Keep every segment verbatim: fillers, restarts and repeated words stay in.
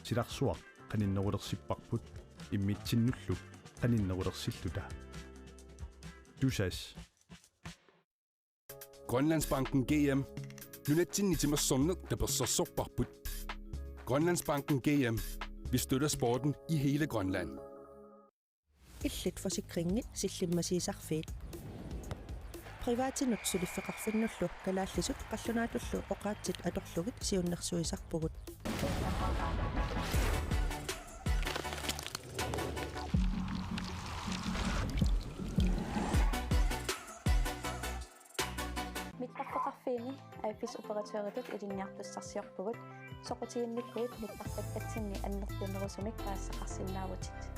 Silarsuaq qaninnerulersipparput immitsinnullu qaninnerulersilluta. Tusass. Grønlandsbanken G M. Nunatsinni timersorneq tapersersorparput. Grønlandsbanken G M. Vi støtter sporten i hele Grønland. Illit forsikringit sillimmasiisarfiit. Privatinut suliffeqarfinnullu kalaallisut qallunaatullu oqaatsit atorlugit siunnersuisarpugut. Mittarfeqarfiini A F S-operatøritut ilinniartussarsiorpugut, soqutiginnikkuit mittarfeqarfinni annertunerusumik paasisaqarsinnaavutit.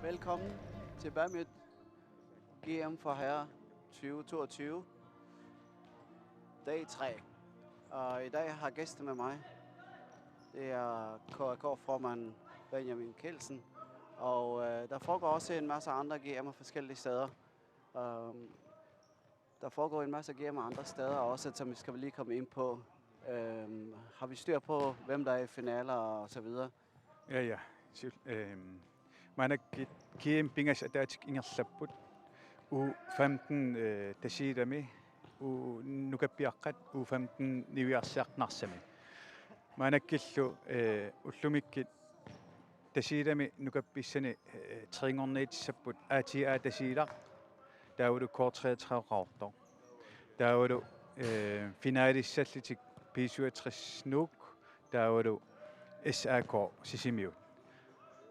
Velkommen til Bamit G M for Herre tyve toogtyve, dag tre. Og i dag har gæster med mig. Det er K A K-formanden Benjamin Kielsen. Og øh, der foregår også en masse andre G M'er forskellige steder. Um, der foregår en masse G M'er andre steder også, som vi skal lige komme ind på. Um, har vi styr på, hvem der er i finaler og så videre? Ja, ja. Siul-, ehm, maannakkut G M pingasut ataatsikkut ingerlapput. U femten, eh, Tasiilami, u nukappiaqqat U femten niviarsiartoq Narsami. Maannakkullu, eh, ullumikkut Tasiilami nukappissani, eh, trinngorniitissapput A T A Tasiilaq, taavalu K treogtredive Qaqortoq. Taavalu, eh, finalissallutik B syvogtres Nuuk, taavalu S A K Sisimiut.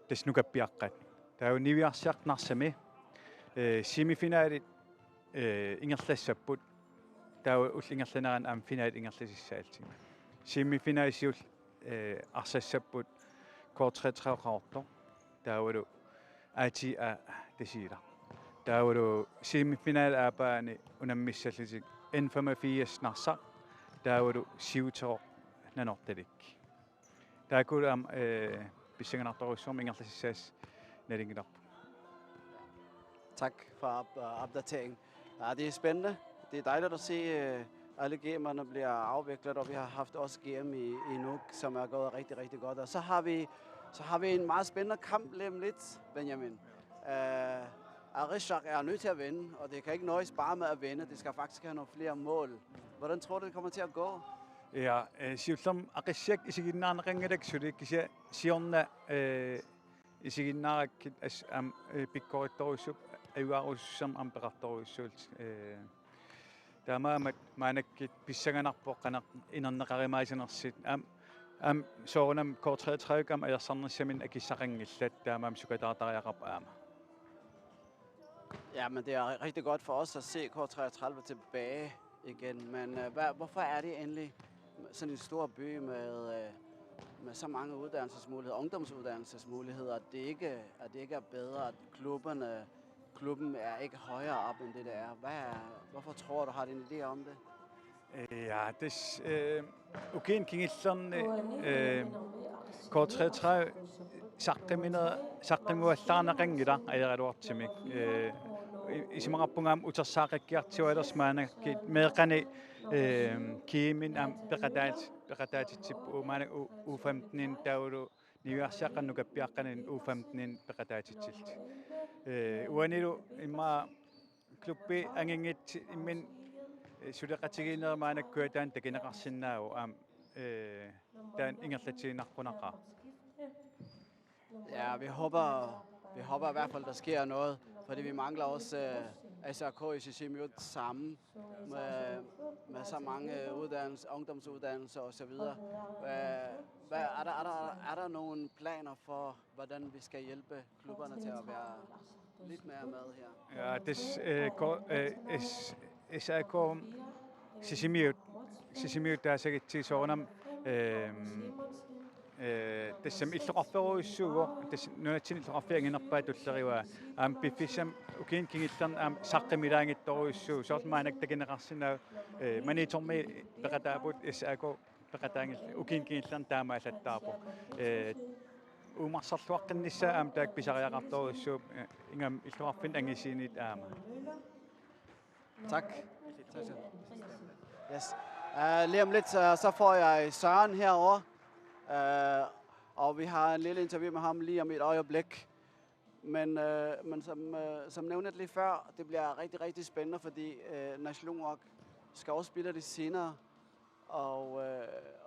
Tassa nukappiaqqat. Taava niviarsiartoq Narsami, eh, semifinalit, eh, ingerlassapput. Taava ullut ingerlaneranni aamma finalit ingerlassapput. Semifinalisiullu, eh, arsassapput K treogtredive Qaqortoq. Taavalu A T A Tasiilaq. Taavalu semifinalip aappaani unammissallutik N femogfirs Narsaq. Taavalu syvogtredive Nanortalik. Taakku aamma, eh, pissanganartorujussuarmik ingerlassassaasi nalunngilarput. Tak for op- øh, opdatering. Ja, det er spændende. Det er dejligt at se, øh, alle G M'erne bliver afviklet, og vi har haft også G M i, i Nuuk, som er gået rigtig, rigtig godt. Og så har vi, så har vi en meget spændende kamp lige om lidt, Benjamin. Øh, Arishak er nødt til at vinde, og det kan ikke nøjes bare med at vinde. Det skal faktisk have nogle flere mål. Hvordan tror du, det kommer til at gå? Ja, eh, siullermik Aqissiaq isiginnaarneqanngilaq suli, kisianni siorna, eh, isiginnaarakkit as-, aamma, eh, pikkorittorujussuupput, ajugaarujussuarmik aamma peqartorujussuullutik, eh, taamaammat maannakkut pissanganarpoq qanoq inerneqarumaassinersugut. Aamma, aamma soorunami K treogtredive aamma ajorsarnissaminnik akissaqanngillat, taamaammat sukataartariaqarpoq aamma. Ja, men det er rigtig godt for os at se K treogtredive tilbage igen. Men øh, hvad, hvorfor er det egentlig sådan en stor by med, øh, med så mange uddannelsesmuligheder, ungdomsuddannelsesmuligheder, at det ikke, at det ikke er bedre, at klubberne, klubben er ikke højere op, end det, det er? Hvad er, hvorfor tror du, har du en idé om det? Ja, tassa, eh, ukiuni kingullerni, eh, K treogtredive saqqumine-, saqqummivallaarneqanngilaq ajoraluartumik. Eh, i-, isumaqarpunga aamma utersaaqakkiartualersoq maannakkut meeqqani, eh, G M-inik aamma peqataat-, peqataatitsippugut maanna U-, U femten-inik taavalu niviarsiaqqat nukappiaqqanik U femten-inik peqataatitsillutik. Eh, uanilu immaqa klubbi anginngitsoq imminut, eh, suleqatigiinnerit maannakkut taanna takuneqarsinnaavoq aamma, eh, taanna ingerlatsiinnarunaqaaq. Ja, vi håber, vi håber i hvert fald, der sker noget, fordi vi mangler også øh, S A K i Sisimiut samme med, med så mange uddannelser, ungdomsuddannelser og så videre. Hvad, hvad, er der, er der, er der nogle planer for, hvordan vi skal hjælpe klubberne til at være lidt mere med her? Ja, tassa, eh, ko-, eh, S-, S A K Sisimiut, Sisimiut taasagutsigit soorunami, ehm, Ee, tassami illoqarferujussuuvoq, tassa nunatsinni illoqarfiit anginerpaat tullerivaat. Aamma piffissami ukiuni kingullerni aamma saqqummilaanngitsorujussuuvoq. Soorlu maannakkut takuneqarsinnaavoq, ee, Maniitsormiit peqataapput, S A K peqataanngillat, ukiuni kingullerni taamaallattaarpoq. Ee, uumarsorluaqqinnissaa aamma taakku pisariaqartorujussuupput, ee, ingammik illoqarfinnut angisuuniittut aamma. Tak. Yes. Uh, lige om lidt, uh, så får jeg Søren herover, uh, og vi har en lille interview med ham lige om et øjeblik. Men, uh, men som, uh, som nævnt lige før, det bliver rigtig, rigtig spændende, fordi uh, Nagdlúnarflót skal også spille det senere, og, uh,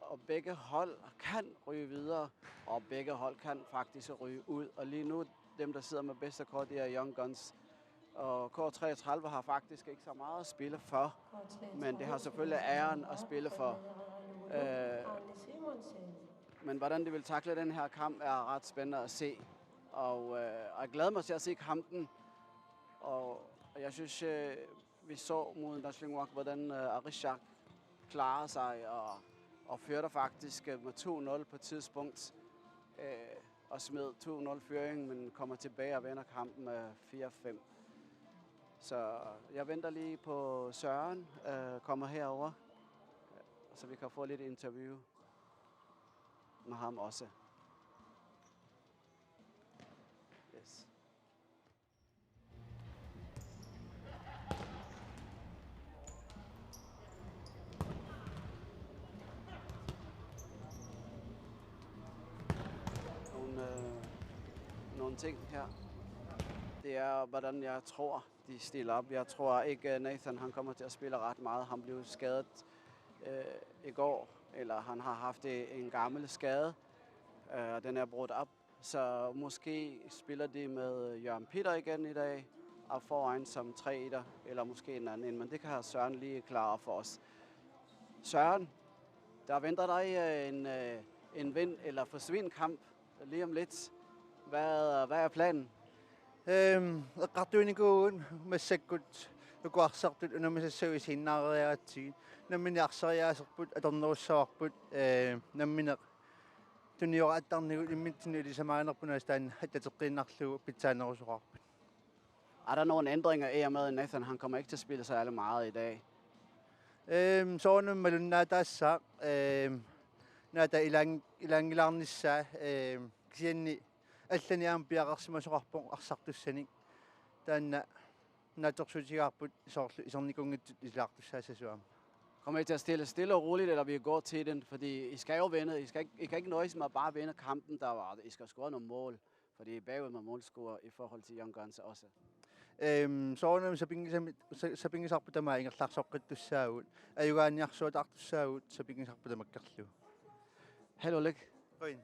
og begge hold kan ryge videre, og begge hold kan faktisk ryge ud. Og lige nu, dem der sidder med bedste kort, det er Young Guns. Og K treogtredive har faktisk ikke så meget at spille for, men det har selvfølgelig æren at spille for. Øh, men hvordan de vil takle den her kamp er ret spændende at se. Og øh, jeg glæder mig til at se kampen. Og jeg synes, øh, vi så mod Nagdlúnarflót, hvordan øh, Arisak klarer sig og, og førte faktisk øh, med to nul på et tidspunkt. Øh, og smed to nul føring, men kommer tilbage og vinder kampen med fire fem. Så jeg venter lige på Søren øh, kommer herover, så vi kan få lidt interview med ham også. Yes. Nogle, øh, nogle ting her. Det er, hvordan jeg tror, de stiller op. Jeg tror ikke, øh, Nathan han kommer til at spille ret meget. Han blev skadet øh, i går, eller han har haft øh, en gammel skade, øh, og den er brudt op. Så måske spiller de med Jørgen Peter igen i dag, og foran som tre etter, eller måske en anden en, men det kan Søren lige klare for os. Søren, der venter dig øh, en, øh, en vind- eller forsvind-kamp lige om lidt. Hvad, hvad er planen? Ehm, eqqartuinikuuvugut massakkut uku arsartut unammisassagut isiginnaariaratsigit. Nammineq arsariaaserput atornerussavarput, ehm, nammineq tuniorartarnigut immitsinnut ilisamaanerput, taanna attateqqiinnarlugu pitsaanerusoqarput. Er der nogle ændringer i og med, at Nathan han kommer ikke til at spille særlig meget i dag? Ehm, soorunami malunnaataassaaq, ehm, Nathan ilaan-, ilaanngilaarnissaa, ehm, kisianni allanik aamma piareersimasoqarpoq arsartussanik. Taanna naatsorsuutigaarput soorlu isernikunngitsut isilaartussaassasugut aamma. Kommer I til at stille stille og roligt, eller vil I gå til den? Fordi I skal jo vinde. I, skal ikke, I kan ikke nøjes med at bare vinde kampen, der var. I skal score nogle mål, fordi I er bagud med målscorer i forhold til Young Guns også. Ehm, soorunami sapinngisami-, sa-, sapinngisarput tamaat ingerlaarsoqqittussaavugut. Ajugaaniarsuataartussaavugut sapinngisarput tamakkerlugu. Held og lykke. Qujan.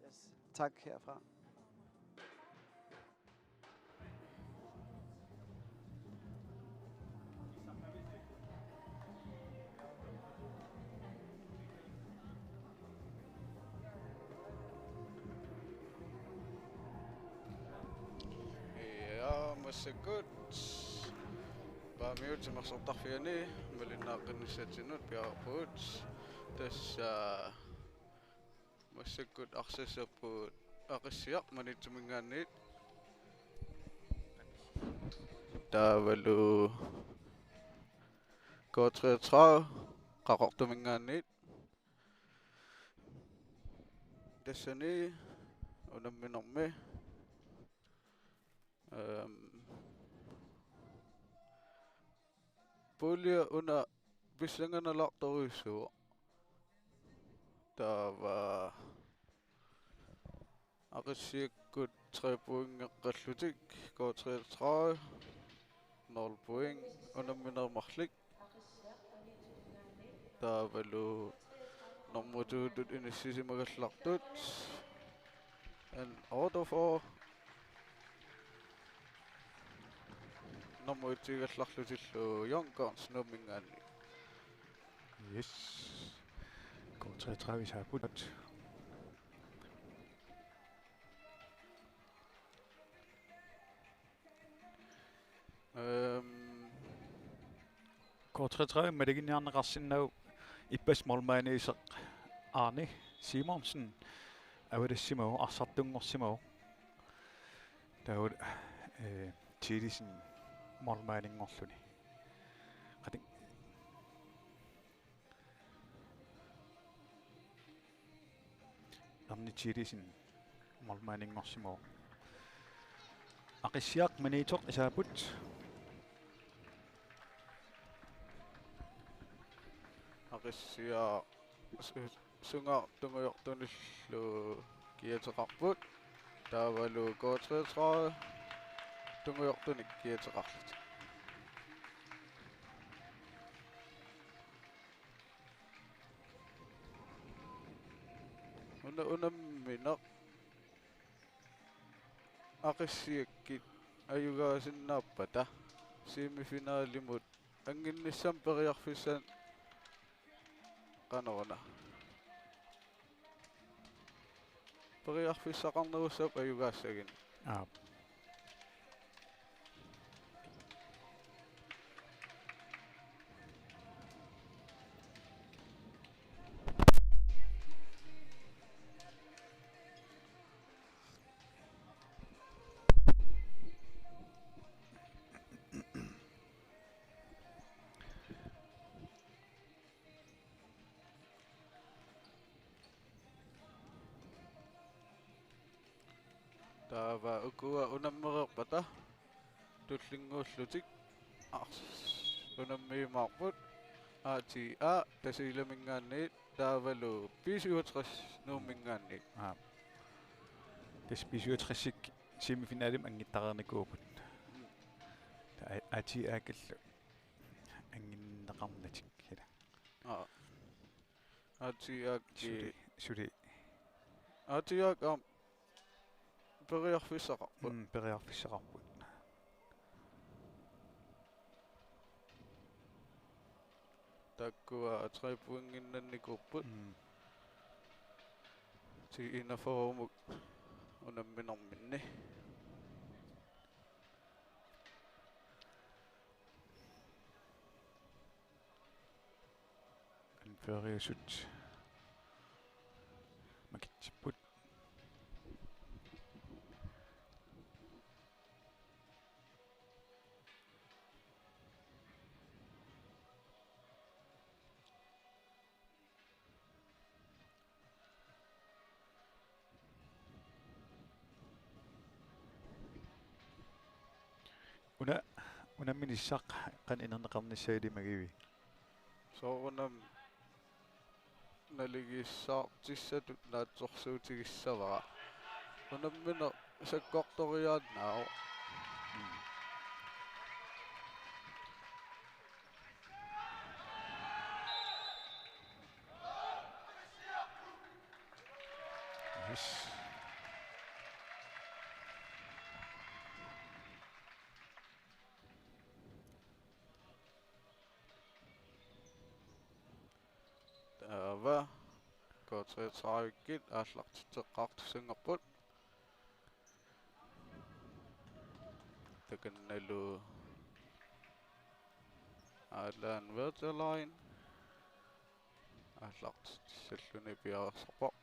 Yes. Tak herfra. Ja, massakkut Paamiut timersortarfiani malunnaaqqinnissatsinnut piareerpugut. Tassa massakkut arsassapput Aqissiaq Maniitsuminngaanniit. Taavalu K treogtredive Qaqortuminngaanniit. Tassani unamminermi, ehm, puljia una pissanganalaartorujussuuvoq. Taava Aqissiakkut tre pointeqqallutik, K treogtredive, nul point, unammineq marluk. Taavalu nummer to-tut inissisimagallartut, N otteogfyrre. Nummer et-igallarlutillu Young Guns Nuumminngaanniit. Yes. K treogtredive saapput. Øhm, K treogtredive maluginniarneqarsinnaavoq ippassaq målmandiusoq Arne. Simonsen avalassimavoq, arsartunngorsimavoq. Taava, eh, Thielesen målmandinngorluni. Qatin-, Erni Thielesen målmandinngorsimavoq. Aqissiaq Maniitsoq isaapput. Aqissiaq su-, sungaaq tungujortunillu kiateqarput. Taavalu K treogtredive tungujortunik kiateqarlutik. Una-, unammineq Aqissiakkit ajugaasinnaappata semifinalimut annginnissamut periarfissaat qanoruna. Periarfissaqarnerussapput ajugaassaginnaq. Aap. Taava ukua unammereerpata tullinnguullutik ars-, unammiumaarput A T A Tasiilaminngaanniit taavalu B syvogtres Nuumminngaanniit. Aap. Tassa B syvogtres semifinalimut angittareernikuupput. Mm. Ta-, A T A-kkullu annginneqarnatik ila. Aa. A T A-kki. Suli, suli. A T A-kki aamma periarfissaqarput. Mm, periarfissaqarput. Taakkua tre pointinnannikuupput. Mm. T enogfyrremut unamminerminni. Anføreriusut makitsipput. Una, unamminissaq qanoq inerneqarnissaa ilimagiviuk? Soorunami naligiissaartissatut naatsorsuutigissavara. Unammineq sakkortoriaannaavoq. Mm. Yes. Taava K treogtredive-kkit aallartitseqqaartussanngorput. Takannalu Allan Wertherlein aallartitsissalluni piareersarpoq.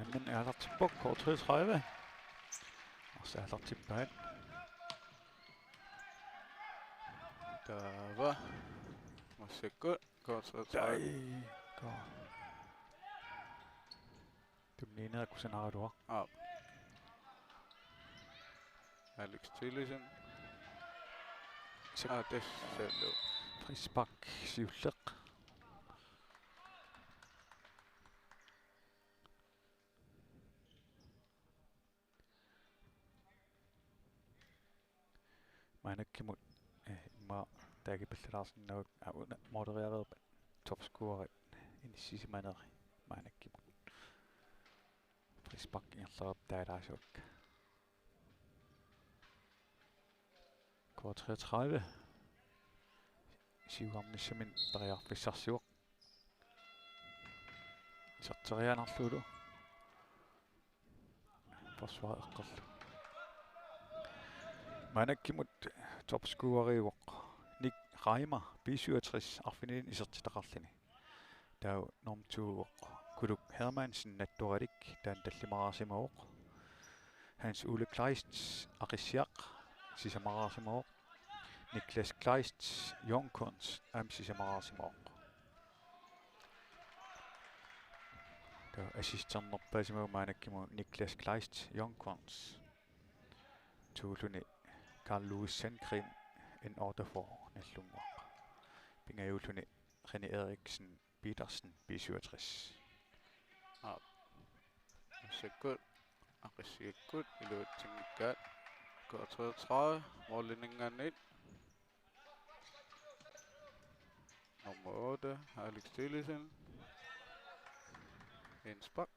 Unammineq aallartippoq, K treogtredive. Arsaq aallartippaat. Taava. Massakkut, K treogtredive. Ai, K. Tunniineq kusanaraluaq. Aap. Alex Thielesen. Se- Aa, tassalu. Frispark siulleq. Maannakkut, eh, immaqa taakipallalaarsinnagu, aa, una måleriareerpat topscoreri inissisimaneri maannakkut. Frispark ingerlareerpat taalaassuakka. K treogtredive. Siuarnissaminut periarfissarsivoq. Perterianerlulu. Forsvar eqqorlu. Maannakkut topscoreriuvoq Nick Reimer, B syvogtres, arfinillit isertitaqarluni. Taava nummer to-voq Kuluk Hermansen Nattoralik, taanna tallimaraarsimavoq. Hans Ole Kleist, Aqissiaq, sisamaraarsimavoq. Niklas Kleist, Young Guns, aamma sisamaraarsimavoq. Taava assisternerpaasimavoq maannakkut Niklas Kleist, Young Guns. Tuulluni Carl Louis Sandgreen, N otteogfyrre, Nagdlunguaq. Pingajuulluni René Eriksen Petersen, B syvogtres. Aap. Massakkut Aqissiakkut iluatsinngikkaat. K treogtredive, måliminngaanniit. Nummer otte, Alex Thielesen. Indspark.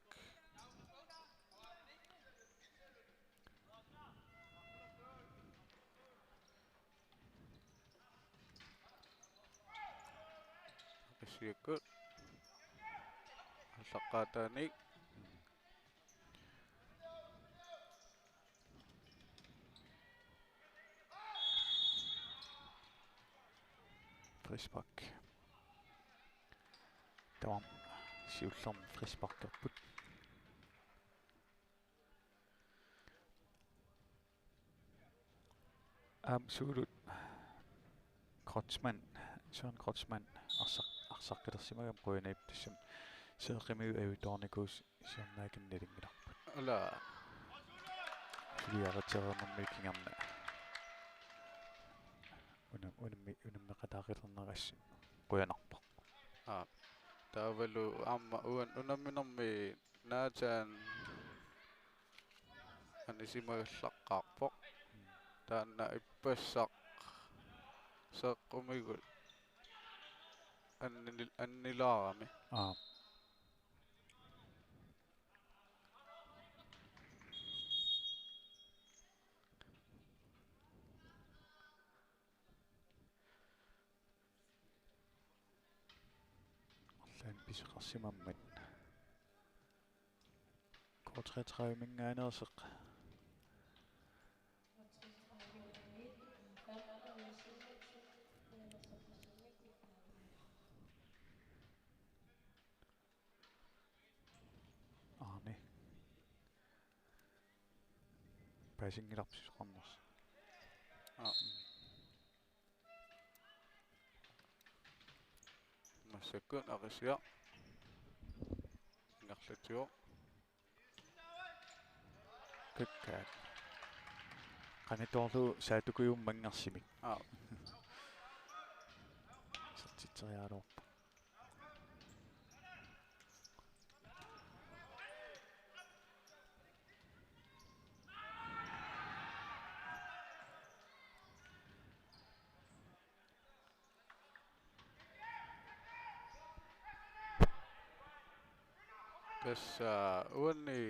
Aqissiakkut aallaqqaataaniit. Frispark. Taava siullermik frisparkerput. Aamma suulut Kreutzmann, Søren Kreutzmann arsaq-, arsaqqilersimagami qujanarpoq, tassami seeqqimigut ajutoornikuusut siornaakkut nalunngilarput. Ala. Suliaqateernermi kingorna. Una-, unammi-, unammeqataaqilernera assut qujanarpoq. Aa. Taavalu aamma uan-, unamminermi Nathan anisimagallaqqaarpoq. Taanna ippassaq seeqqumigut annil-, annilaarami. Aa. Arlaannik pisoqarsimammat. K treogtredive-minngaanneersoq. Arne. Paasinngilarput pisoqarnersoq. Aa. Massakkut Aqissiaq. Ingerlatsivoq. Kukkaat. Qanittuarlu saatukujummanngarsimik. Aa. Isertitseriaraluarpoq. Tassa uani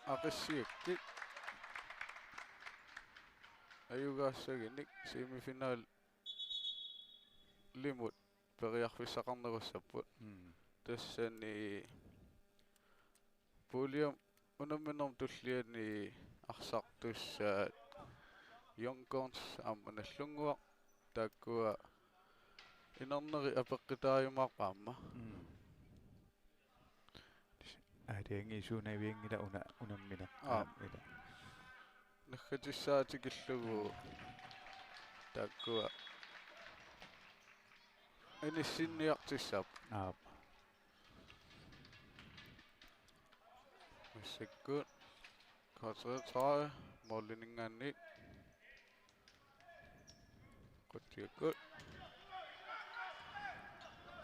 Aqissiakkut ajugaassaginik semifinalimut periarfissaqarnerussapput. Mm. Tassani puljemi unamminermi tulliani arsartussat Young Guns aamma Nagdlunguaq, taakkua inerneri apeqqutaajumaarput aamma. Mm. Aalajangiisuunavianngilaq una-, unammineq. Aa. Aamma ila. Naggatissaat tikillugu taakkua inissinniartussaapput. Aap. Massakkut K treogtredive, måliminngaanniit. Qutsiakkut.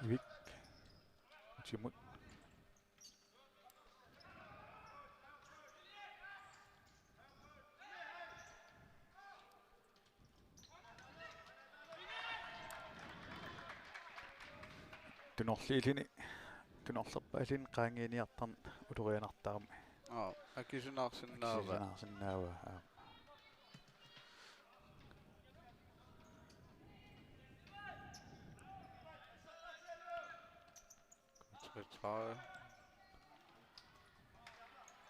Ivik. Utimut. Tunorliilluni, tunorlerpaalluni qaangiiniartarneq ulorianartarami. Aa, akisunaarsinnaavaa. Akisunaarsinnaavaa, aa. Retry.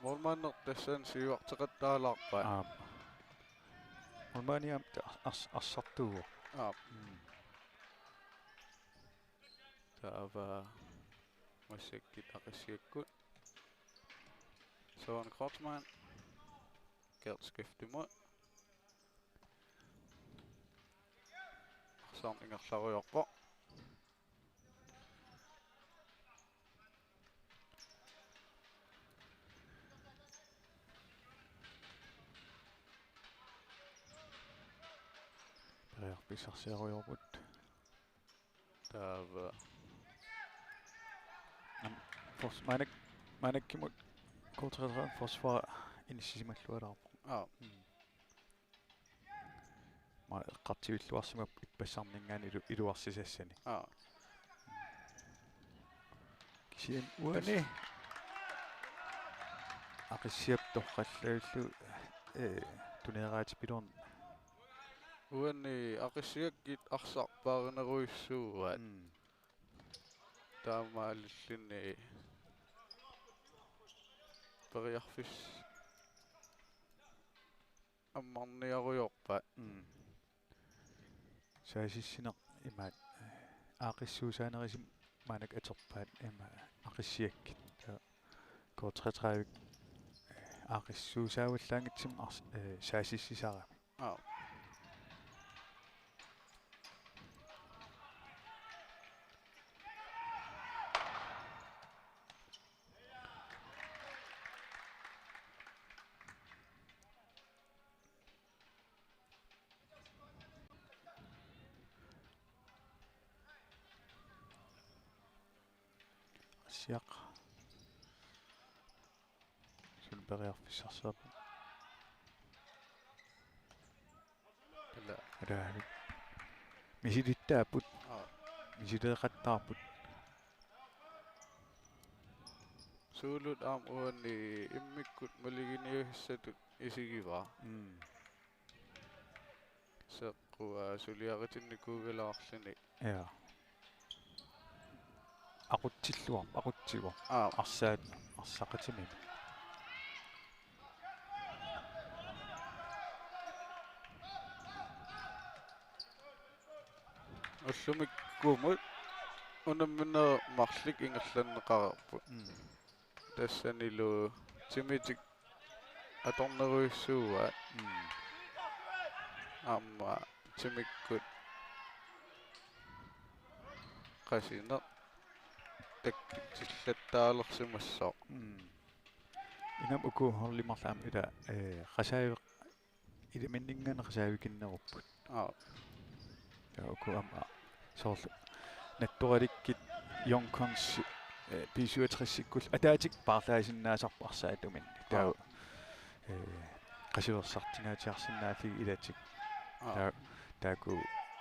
Målmandip tassani siuarteqattaalaarpaa. Aap. Målmandi aamma ars-, ars-, arsartuuvoq. Aap. Mm. Taava massakkut Aqissiakkut. Søren Kreutzmann. Gert Skifte mål. Arsaq ingerlarujoorpoq. Periarfissarsiarujoorput. Taava. Am, fors-, maanak-, maannakkut K treogtredive forsvar inissisimallualaarpoq. Aap. Mm. Aamma eqqartuilluarsimapput ippassarninngaanniit ilu-, iluarsisassani. Aap. Kisianni uani Aqissiap torrallavillugu, eh, tuneeraatipilorn. Uani Aqissiakkut arsaq paarinerujussuuaat. Mm. Taamaalilluni periarfissaq ammarniarujoorpaat. Mm. Saasissineq imaat, eh, aaqqissuussaanerisimasut maannakkut atorpaat imaat Aqissiakkut. Ja K treogtredive, eh, aaqqissuussaavallaanngitsumik ars-, eh, saasissisarami. Aap. Aqissiaq. Suli periarfissarsiorpoq. Ala. Ala. Misilittaapput. Aap. Misileeqattaarput. Suulut aamma uani immikkut maluginiarissatut isigivaa. Mm. Seqqua suliaritinnikuugalaarluni. Ja. Aqutsilluar-, aqutsivoq. Aap. Arsaat, arsaqatimini. Ullumikkumut unamminerit marluk ingerlanneqareerput. Mm. Tassanilu timitik atornerujussuuaat. Mm. Aamma timikkut qasineq takkutsillattaalersimassooq. Mm. Inam uku holdimarlaam ila, eh, qasaavi-, ilaminninngaanniit qasaavikinnerupput. Aap. Ja uku aamma soorlu Nattoralikkut Young Guns, eh, B syvogtres-ikkut ataatsikkut paarlaasinnaasarput arsaattumik. Taava, aap, eh, qasuersartungaatsiarsinnaallugit ilatik. Aap. Taava, taakku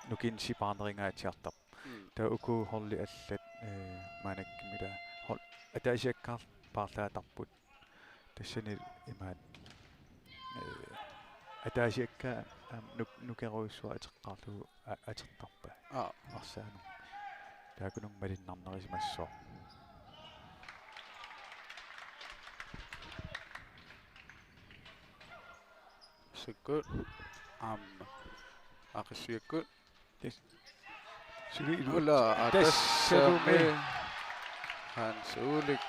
nukinnik sipaarnerungaatsiartarput. Mm. Taava uku holdit allat, eh, maannakkut ila hol-, ataasiakkaat paarlaatarput. Tassani imaat, eh, ataasiakkaat aamma nuk-, nukerujussuaq ateqqaarlugu a-, atortarpaat. Aap. Arsaanut. Taakkununnga malunnarnerisimassooq. Sukkut. Aamma. Aqissiakkut. Yes. Suli ilu-, ula, aa, tassami. Tassami. Hans Ulrik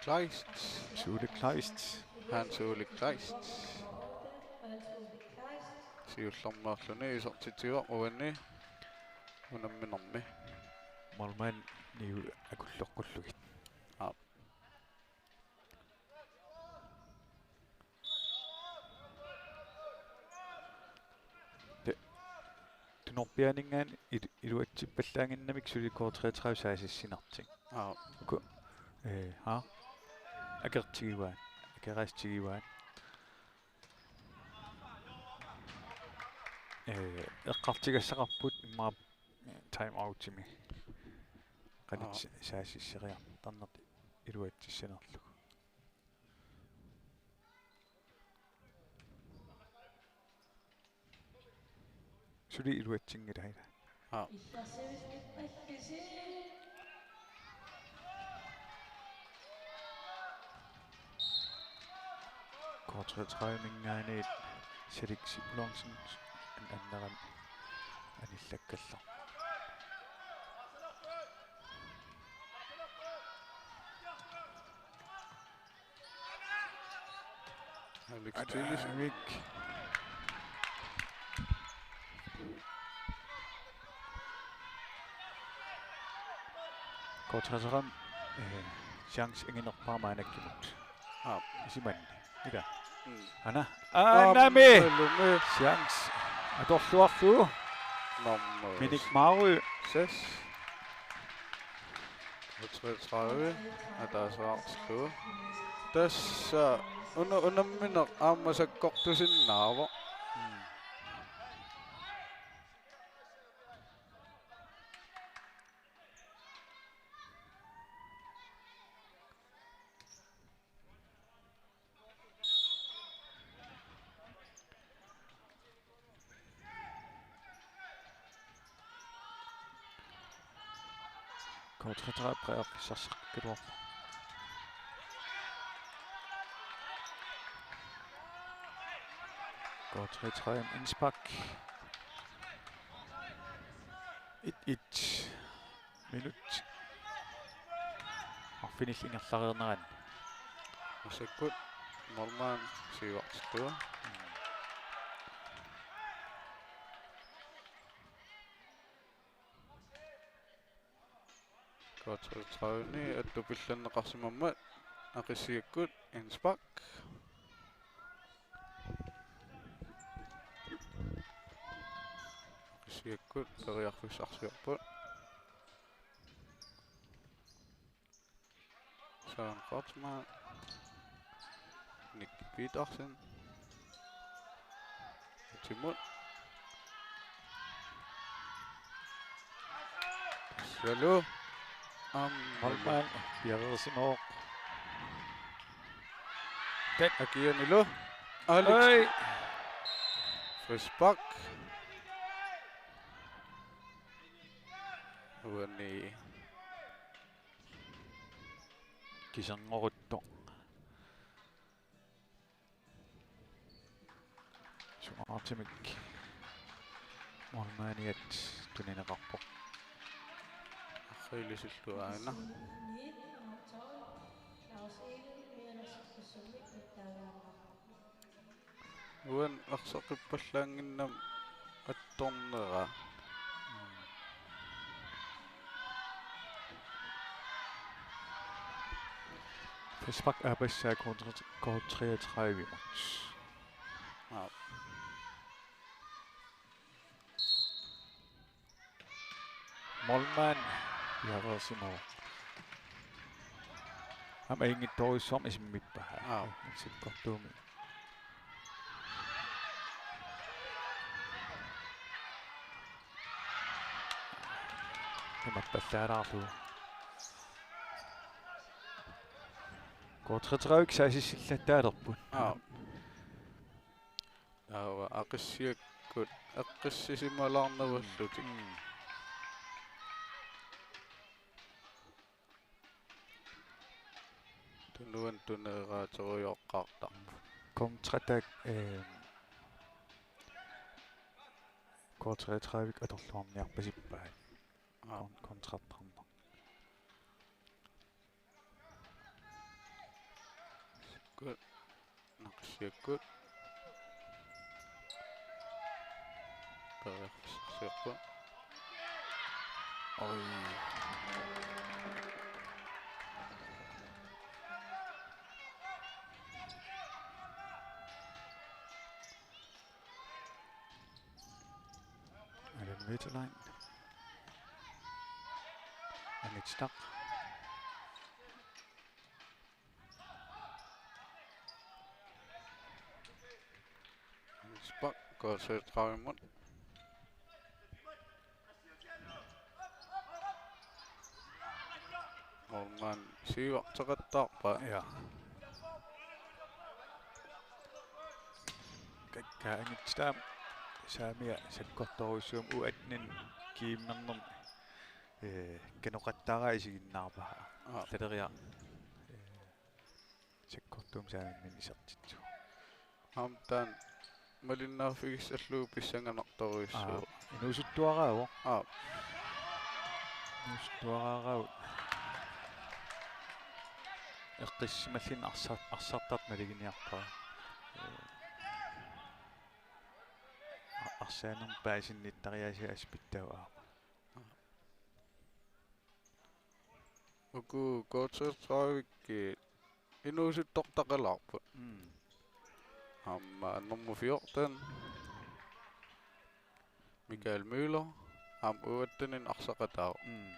Kleist. Hans Ulrik Kleist. Hans Ulrik Kleist. Siullermeerluni isertitsivoq uani unamminermi. Målmandip niu akulloqqullugit. Aap. Te-, tunorpiaaninngaanniit il-, iluatsippallaannginnamikku suli K treogtredive saasissinartik. Aap. Uku, eh, haa? Akertigivaat. Akeraassutigivaat. Eh, eqqartugassaqarput immaqa, eh, time out-imi. Qanoq, aap, sa-, saasisseriartarneq iluatsissanerlugu. Suli iluatsinngilaq ila. Aap. K treogtredive-minngaanniit Salik Sibulonsen annerani anillakkallarpoq. Alex Thiesen. Alex. K treogtredive, øh, chance inginerpaaq maannakkut. Aap. Isumanni. Ila. Mm. Ana. Aamma. Aanami. Lumi. Chance. Atorluarlugu. Nummer Minik Marø. Seks. K treogtredive. Ataaseq arsarlugu. Tassa una-, unammineq aamma sakkortusinnaavoq. Mm. K treogtredive periarfissarsiorluarpoq. K treogtredive indspark. Et et. Minut arfinillit ingerlareerneranni. Massakkut målmand siuartittua. K treogtredive-ni attupillanneqarsimammat Aqissiakkut indspark. Aqissiakkut periarfissarsiorput. Søren Kreutzmann. Nick Petersen. Timut. Salu. Aamma. Målmand piareersimavoq. Tæt. Akianilu. Alex. Oj. Frispark. Uani. Kiserngoruttoq. Sungaartumik målmandiat tunineqarpoq. Arriilisullu aana. Uani arsaqippallaannginnami attornera. Frispark aappassaa K treogtredive-mut. Aap. Målmand piareersimavoq. Aamma ajunngitsorujussuarmik isimmippaat. Aap. Sakkortuumik. Imarpallaalaarlugu. K treogtredive saasissillattaalerput. Aap. Taava Aqissiakkut eqqissisimalaarnavallutik. Mm. Tunuani tuneeraaterujoqqaartarput. Kontraattaaq, øh, K treogtredive atorluarniarpasippaat. Aap. Kon-, kontraattarneq. Good. Aqissiakkut. Periarfissarsiorput. Oj. Alan Veteline. Anitstak. Spark, K treogtredive-mut. Målmand siuarteqattaarpaa. Ja. Kakkaanngitsoq taama saamiata sakkortoorujussuuvoq U atten G-minermi, eh, kanoqattaara isiginnaarpaa. Aa. Arlaleriarluni, eh, sakkortuumik saamimminik isertittoq. Aamma taanna malinnaaffigissallugu pissanganartorujussuuvoq. Aa, inuusuttuaraavoq. Aa. Inuusuttuaraavoq. Eqqissimallugu arsar-, arsartartoq maluginiarpaa. Eh, a-, arsaanermut paasinnittariaaseq aspittaa aamma. Uku K treogtredive-ikkut inuusuttortaqalaarput. Mm. Aamma nummer fjorten, Michael Møller, aamma U attenimut arsaqataavoq. Mm.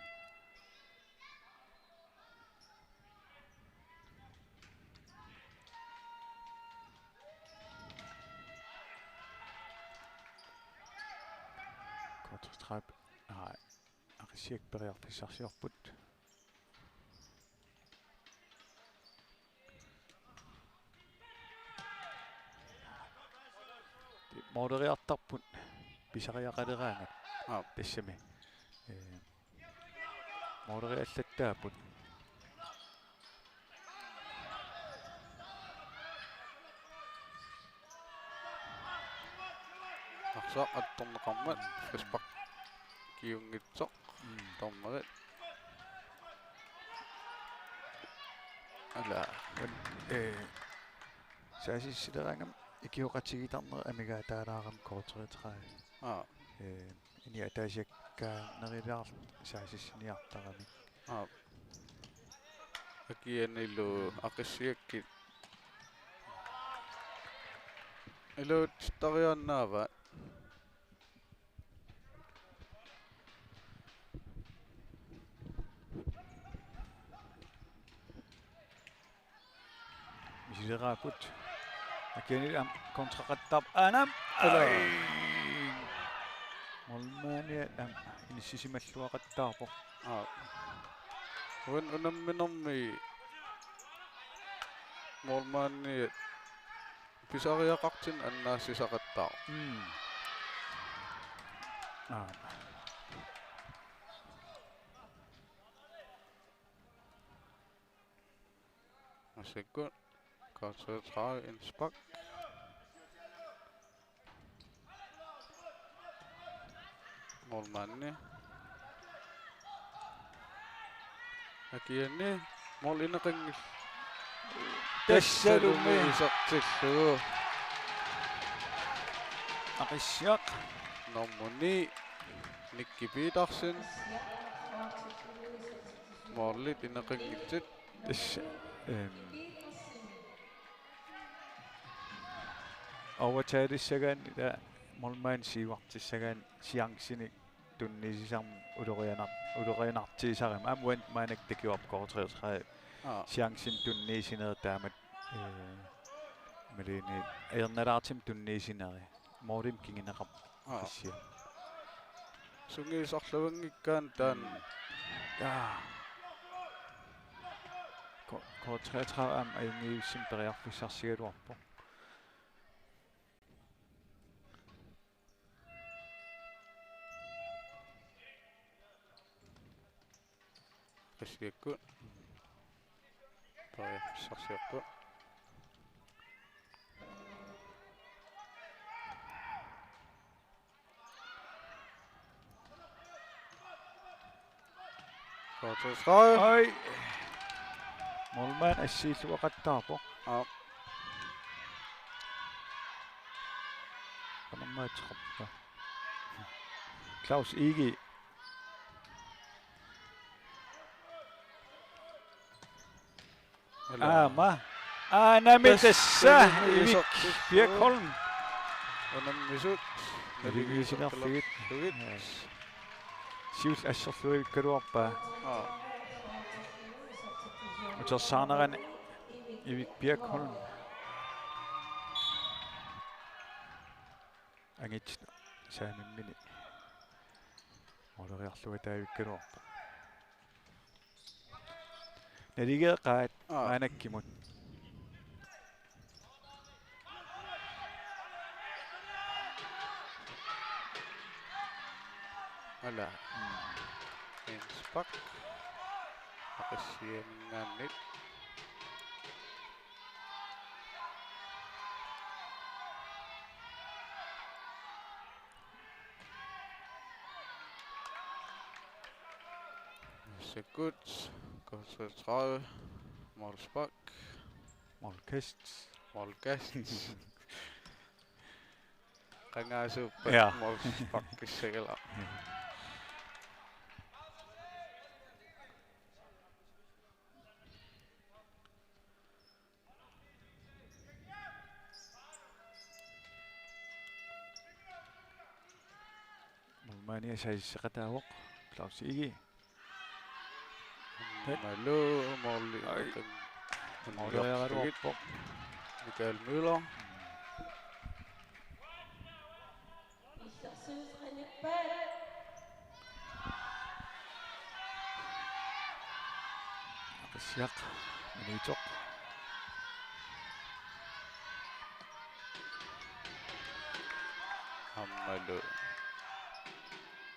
K treogtredive. Nej. Aqissiaq periarfissarsiorput. Måleriartarput pisariaqaleraangat. Aap. Tassami. Eh, måleriallattaapput. Arsaq attorneqarmat frispark kingornitsoq. Mm. Dommerit. Ala. Men, eh, saassussileraangama ikioqatigiittarneq amigaataalaarami K treogtredive. Aa. Eh, ini ataasiakkaanerilaarlugu saassussiniartaramik. Aa. Akianilu Aqissiakkut iluatsittariaannaavaat. Misileraapput. Akianilu aamma kontraqattaarpoq. Aanam. Ala. Ai. Målmandiat aamma inissisimalluaqattaarpoq. Aa. Uan unamminermi målmandiat pisariaqartinneq annaassisaqattaarpoq. Mm. Aa. Massakkut K treogtredive indspark. Målmandi. Akiani mål ineqanngilaq. Tassalumi. Tassalumi isertillugu. Aqissiaq. Nummer ni, Nicky Petersen. Målit ineqanngitsut. Tassa, ehm, overtalissagaanni, ila, målmandi siuartissagaanni chancinik tunniussisarami ulorianar-, ulorianartigisarami. Aamma uani maannakkut takuarput K treogtredive. Aa. Chancimik tunniussinerit taamatut, eh, imaluunniit ajornalaartumik tunniussinerit. Målimut kinguneqarpoq. Aa. Aqissiaq. Sungiusarluanngikkaanni taanna. Mm. Jaa. K-, K treogtredive aamma ajunngivissumik periarfissarsigaluarpoq. Aqissiakkut periarfissarsiorput. K treogtredive. Ai. Målmand assiilluaqattaarpoq. Aap. Qanormaa troppa. Claus Egede. Ala. Aamma. Aanami tassa, tassa Ivik isertittoq. Birkholm. Unammisut. Naligiissinerfigit. Naligiissinerfigit. Siulleq asserluivikkaluarpaa. Aa. Utersaarnerani Ivik Birkholm. Angit saamimminik. Måleriarluataavikkaluarpoq. Naligeeqaat. Aa. Maannakkut. Ala. Innspark. Aqissianinngaanniit. Massakkut K treogtredive, målspark. Målkast. Målkast. Qangaasuuppat. Ja. Målsparkissagala. Målmandi saasisseqataavoq, Claus Egede. Aammalu måli. Ai. Måleriaraluarpoq. Mikael Møller. Aqissiaq, Maniitsoq. Aammalu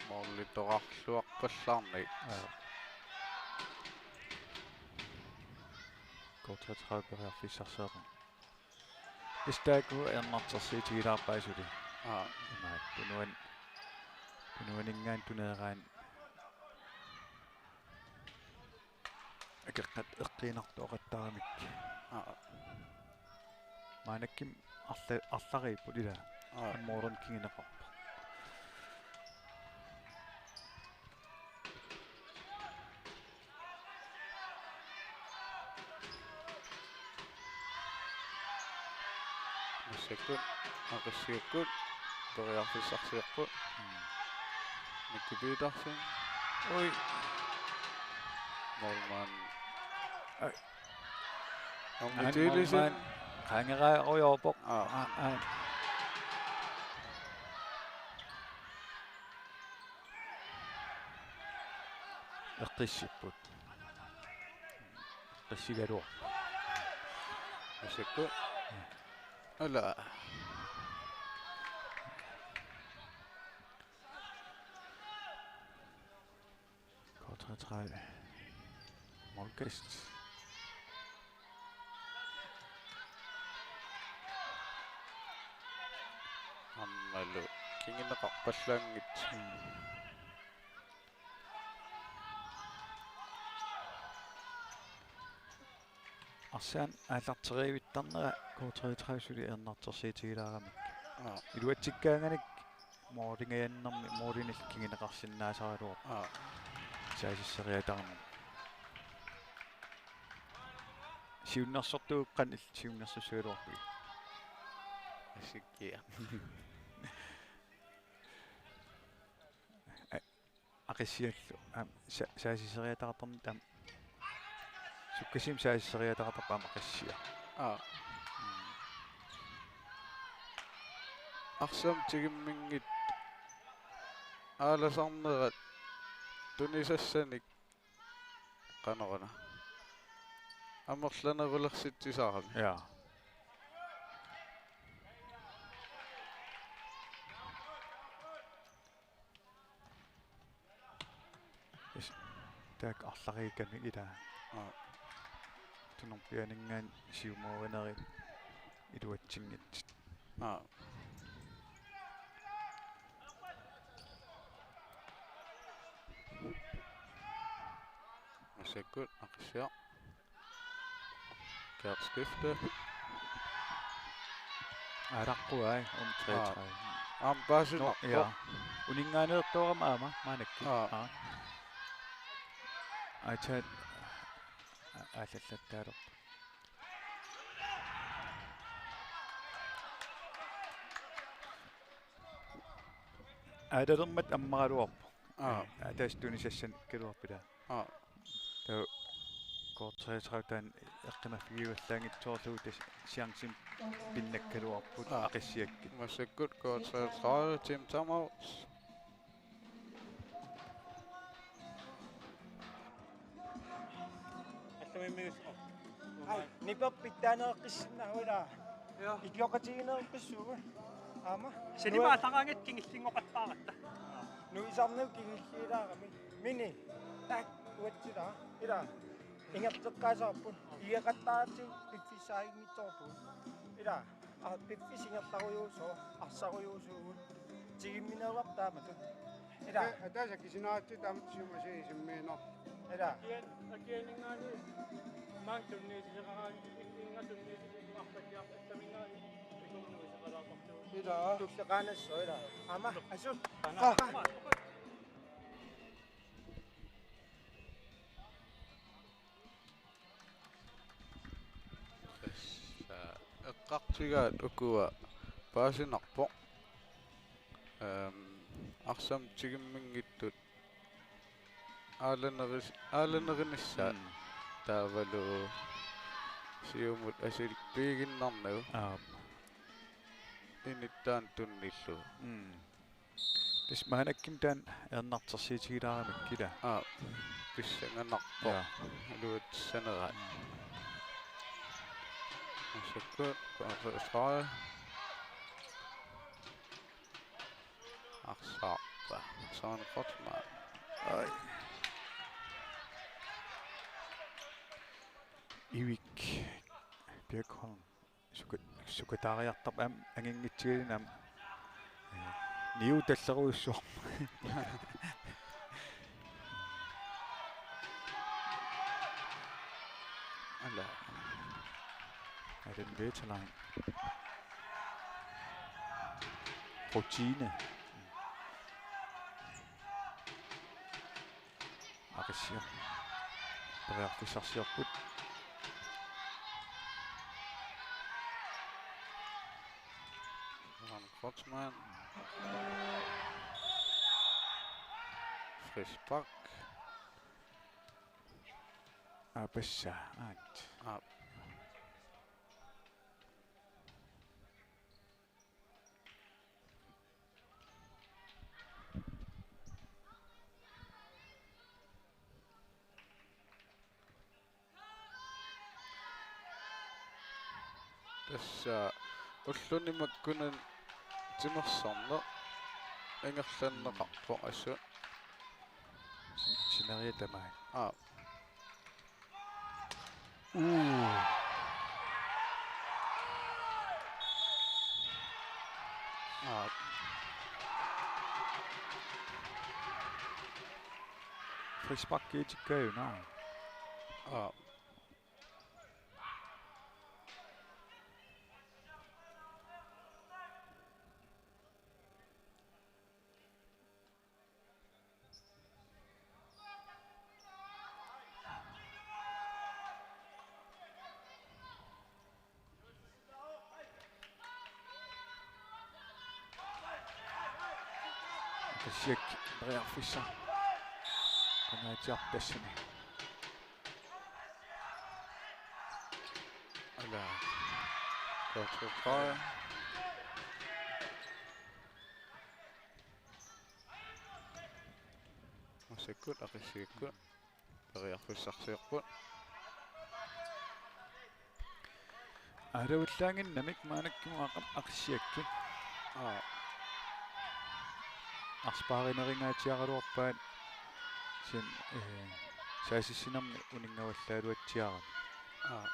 målip toqqarluaqqallaarnagit. Aa. K treogtredive periarfissarsiorneq. Tassa taakku ajornartorsiutigilaarpaat suli. Aa. Imaat tunuan-, tunuaninngaanniit tuneeraanni akeqqat eqqiinartoqattaaramikkit. Aa. Maannakkut arla-, arlariipput ilaa. Aa. Aamma målimi kinguneqarpoq. Massakkut, Aqissiakkut, periarfissarsiorput. Mm. Nicky Petersen. Ui. Målmand. Ai. Aamma Aa, Thygesen. Målmand. Qaangeraarujoorpoq. Aa. Aa, aa. Eqqissipput. Eqqissigaluarpoq. Massakkut. Ala. K treogtredive. Målkast. Aammalu kinguneqarpallaanngitsoq. Mm. Arsaannik aallarteriivittarnera K treogtredive suli ajornartorsiutigilaaramik. Aa. Iluatsikkaanganik målingajannermi målinillu kinguneqarsinnaasaraluarpoq. Aa. Saassusseriataarnermi. Siunnersortuupput qanoq illit siunnersussagaluarpigit? Asikkia. Aqissiallu. Aamma sa-, saassusseriataartarneq aamma. Sukkasuumik saassusseriataartarpoq aamma Aqissiaq. Aa. Arsamik tigumminngitsoq aalasarnerat tunisassanik qanoruna. Amerlanerulersitsisarami. Ja. Yes. Taakku arlariikkamik ilaa. Aa. Tunorpianinngaanniit siumuinerit iluatsinngitsut. Aa. Massakkut Aqissiaq. Kærskifte. Aalaqqua, ai, um, tre, aa, tre. Aamma paasineq. Nå, ja. Uninngaanneertoorama aamma, maannakkut. Aa. Aa. Aatsaat a-, aallallattaalerpoq. Aalalermat ammaraluarpoq. Aa. Aa, tassa tunisassanikkaluarpoq ilaa. Aa. Taava K treogtredive taanna eqqumaffigivallaanngitsoorlugu tassa chancimik pinnakkaluarput. Aa. Aqissiakkut. Massakkut K treogtredive, Team Timeout. Allamimmius. Ai, niperpit taaneeqqissinnaavila. Ja. Ikioqatigineeqqissuugut. Aamma. Sanimaallaraangat kingullinngoqattaaratta. Nuisarneq kingulliulaarami. Mini. Tak. Uatsila. Ila. Ingerlateqqaassavarput. Igeqattaartigu piffissaanngitsoorpugut. Ila. Aa, piffissaq ingerlarujuusooq, arsarujuusuugut. Tigummineruarput taamatut. Ila. Ata-, ataaseq kisinaatsi taamatut siumasi isimmiineq. Ila. Akian-, akianinngaanniit maanga tunniussisoqaraanni, in-, innga tunniussisoqarpakkiarput, assaminngaanniit ikornuisoqalaarpartugut. Ila. Tulleqaanassaaq, ila. Aamma, asu. Aa. Tassa eqqartugaat ukua paasinarpoq. Ehm, arsamik tigumminngitsut aalaneris-, aalannerinissaat. Mm. Taavalu siumut asilpiiginnarnagu. Aap. Inittaan tunnillugu. Mm. Tassa maannakkut taanna ajornartorsiutigilaaramikku, ilaa? Aa, pissanganarpoq. Jaa. Iluatsineraat. Mm. Massakkut, Australien. Arsaarpa. Søren Kreutzmann. Ai. Ivik Birkholm. Suka-, sukataariartarpoq aamma anginngitsigaluni aamma. Ee, niutallerujussuaq. Ala. Alan Veteran. Rutine. Aqissiaq. Periarfissarsiorput. Johan Kreutzmann. Frispark. Aa, passa. Aat. Aap. Tassa ulluni makkunani timersorneq ingerlanneqarpoq assut. Sin-, sineriak tamaat. Aap. Uu. Aa. Frisparkiutikkaat una. Aa. Aqissiaq periarfissaq. Qanaatsiarpoq tassani. Ala. K treogtredive. Massakkut Aqissiakkut periarfissarsiorput. Aalavallaannginnamik maannakkut Aq-, Aqissiakkut. Aa. Arsaq paarinerungaatsiaraluarpaat kisianni, ee, saassussinermi uninngavallaaluatsiarami. Aa.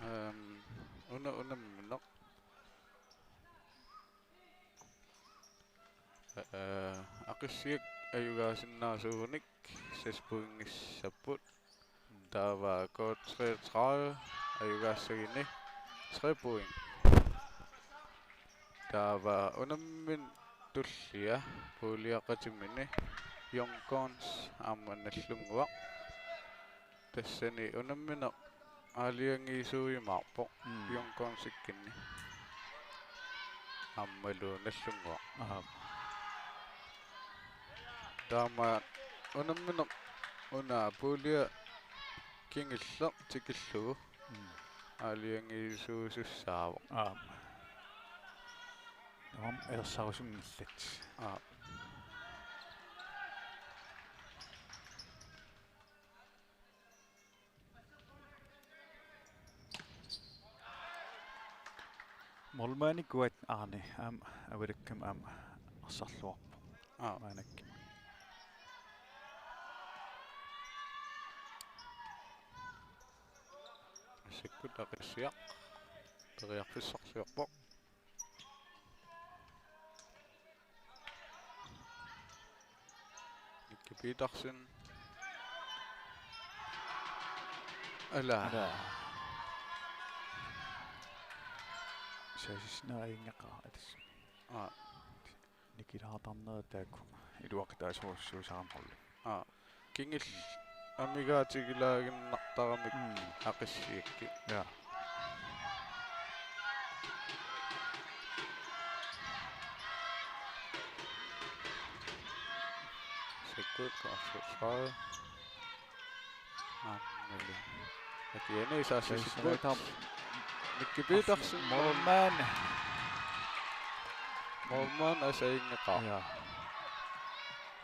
Ehm, una-, unammineq. Ee, Aqissiaq ajugaasinnaasuugunik seks pointissapput. Taava K treogtredive ajugaassaguni tre point. Taava unammineq tullia puljia qatiminni Young Guns aamma Nagdlunguaq. Tassani unammineq aalajangiisuujumaarpoq. Mm. Young Gunsikkunni. Aammalu Nagdlunguaq. Aap. Taamaammat unammineq una puljia kingulleq tikillugu. Mm. Aalajangiisuusussaavoq. Aap. Aamma ersarusumillat. Aa. Målmandikuat Arne aamma avalakkami aamma arsarluarpoq. Aa. Maannakkut. Massakkut Aqissiaq periarfissarsiorpoq. Nicky Petersen. Ala. Ala. Saasissinera ajunngeqaaq atas. Aa. Nikilaartarneri taakku iluaqutaasorujussuusarami. Aa. Kingulleq amigaatigilaaginnartaramik. Mm. Aqissiakkut. Ja. Massakkut K treogtredive. Aammalu. Akiani saasissimavoq. Saasissimavoq. Nicky Petersen. Målmand. Målmand aamma ajunngeqaaq. Ja.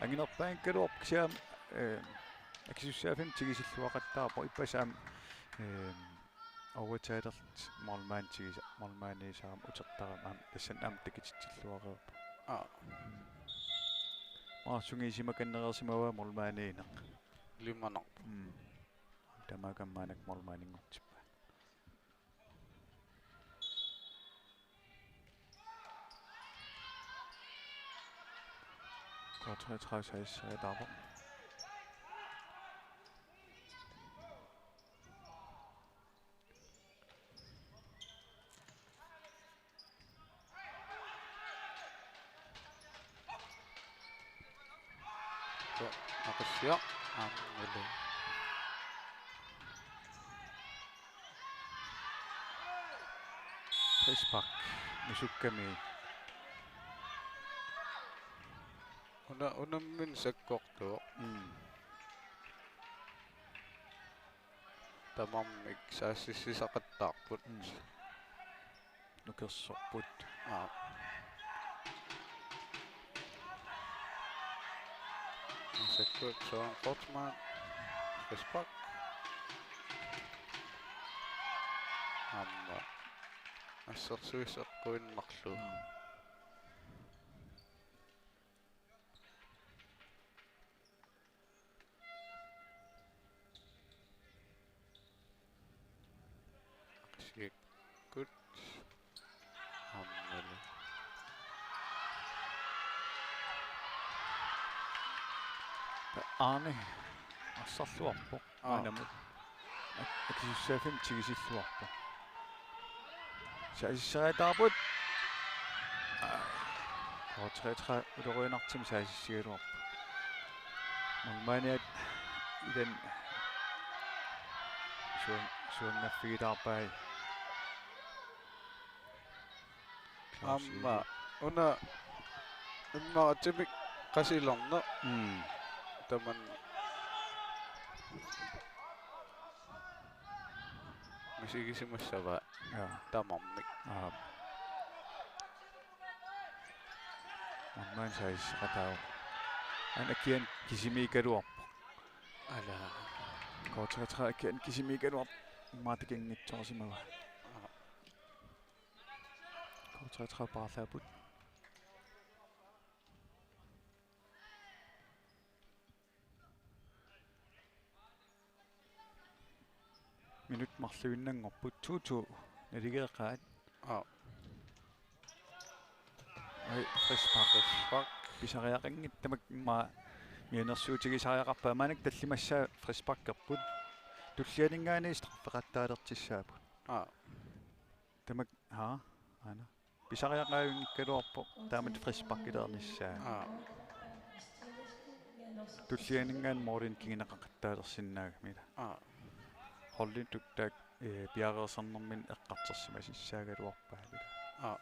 Anginerpaanngikkaluarpoq kisianni, eh, akisussaaffimmik tigusilluaqattaarpoq ippassaq aamma, eh, overtalerlutik målmandip tigisa-, målmandiusaramik utertarami aamma tassani aamma takutitsilluareerpoq. Aa. Maanna sungiusimakannereersimavaa målmandiuneq. Ilimanarpoq. Mm. Tamakku aamma maannakkut målmandinngortippaat. K treogtredive saasissereerpoq. Aqissiaq aammalu. Frispark misukkami. Una, unammineq sakkortuvoq. Mm. Tamarmik saasissisaqattaarput. Mm. Nukersorput. Aa. Massakkut Søren Kreutzmann. Frispark. Aamma. Assersuisseqquinnarlugu. Mm. Aqissiakkut. Aammalu. Arne arsarluarpoq. Aa. Maannamut. Ak-, akisussaaffimmik tigusilluarpoq. Saasissereerpoq. Aa, K treogtredive ulorianartumik saasissigaluarpoq. Målmandiat ilani suan-, suanngaffigilaarpai. Aamma una immaqa timik qasilerneq. Mm. Tamanna misigisimassavaa. Ja. Tamarmik. Aap. Målmand saasisseqataavoq. Aana akiani kisimiikkaluarpoq. Ala. K treogtredive akiani kisimiikkaluarpoq. Immaqa takunngitsoorsimavaa. Aa. K treogtredive paarlaapput. Minut marluinnanngorput to to naligeeqaat. Aa. Ai, frispark. Frispark. Pisariaqanngitsoq tamakku immaqa mianersuutigisariaqarpaat maannakkut tallimassaa frisparkerput. Tullianinngaanniit straffeqattaalertussaapput. Aa. Tamakku, haa, aana. Pisariaqavinngikkaluarpoq taamatut frisparkilernissaa. Aa. Tullianinngaanniit målinik kinguneqaqattaalersinnaagami ila. Aa. Holditut taakku, eh, piareersarnerminni eqqartorsimasassaagaluarpaat ila. Aa.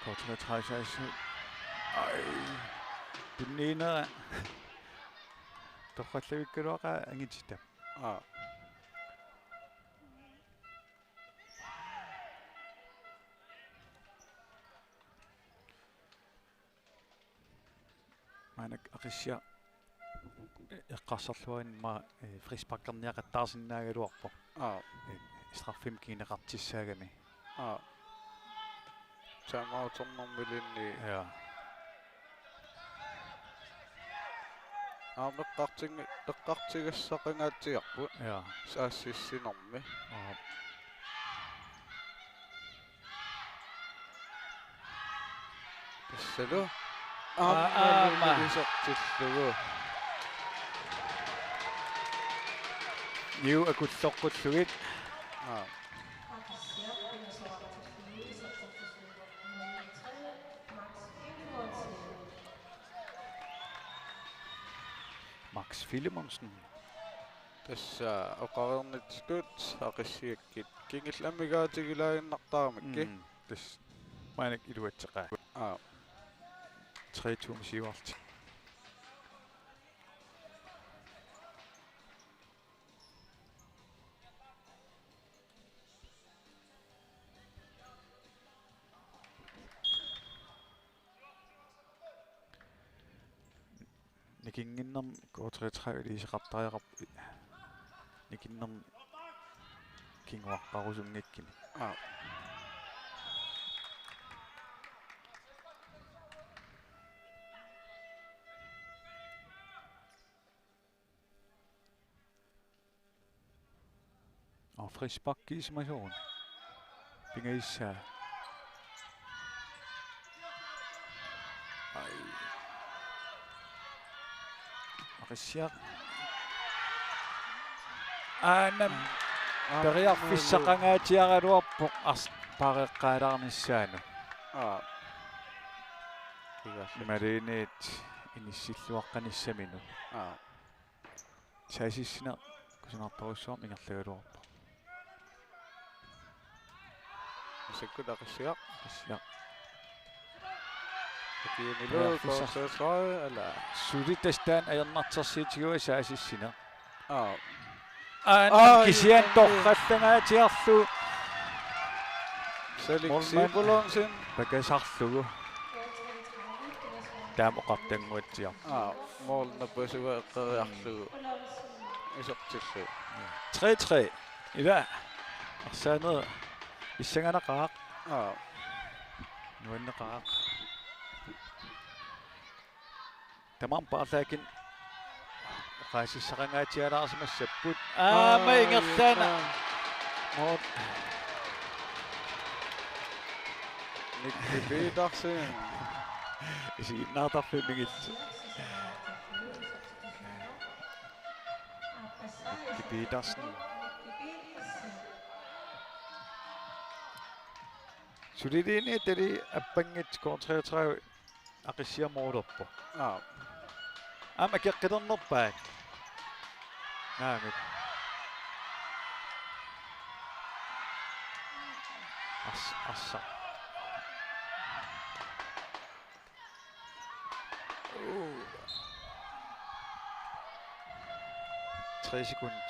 K treogtredive seksten. Ai. Tunniunera. Torrallavikkaluaqaaq angititta. Aa. Maannakkut Aqissiaq eqqarsarluarmat, eh, frisparkerniaqattaarsinnaagaluarpoq. Aa. Eh, straffimik kineqartissaagami. Aa. Timeouternermiluunniit. Ja. Aamma eqqarting-, eqqartugassaqangaatsiarput. Ja. Saassussinermi. Aa. Tassalu. Aa, aamma aamma. Isertillugu. Niu akulloqqullugit. Aa. Max Filemonsen. Tassa oqareernittut Aqissiakkut kingulleq amigaatigilaannartaramikkit. Mm, tassa maannakkut iluatseqaat. Aa. Tre to-mik siuarlutik. Nikinnginnermik K treogtredive iliuuseqartariaqarput. Nikinnginnermik kinguaqqarusunngikkuni. Aa. Og frisparkiusimasuuvoq. Pingajussaasoq. Ai. Aqissiaq. Aanam. Aa, periarfissaqangaatsiaraluarpoq ars-, pareqqaalaarnissaanut. Aa. Imaluunniit inissilluaqqanissaminut. Aa. Saassussineq kusanartorujussuarmik ingerlagaluarpoq. Massakkut Aqissiaq. Aqissiaq. Akiunilu. Periarfissaq. K treogtredive, ala. Suli tassa taanna ajornartorsiutigaara saassussineq. Aa. Aana. Aa, kisianni torrallangaatsiarlugu. Salik Målmand. Sibulonsen. Pakasarlugu. Taama oqartannguatsiarpoq. Aa, mål napasuga eqqoriarlugu. Isertillugu. Tre tre. Ila. Arsaaneq pissanganaqaaq. Aa. Nuanneqaaq. Tamarmik paarlaakkut oqaasissaqangaatsialaarsimassapput. Aamma. Aa, ingerlaannaq. Aa. Mål. Nicky Petersen. Isiginnaartarfimmi migit. Nicky Petersen. Suliliini tali appanngit K treogtredive Aqissiaq målerpoq. Aa. Aamma akeqqilernerpaat. Naamik. As-, assa. Uu. Tre sekund.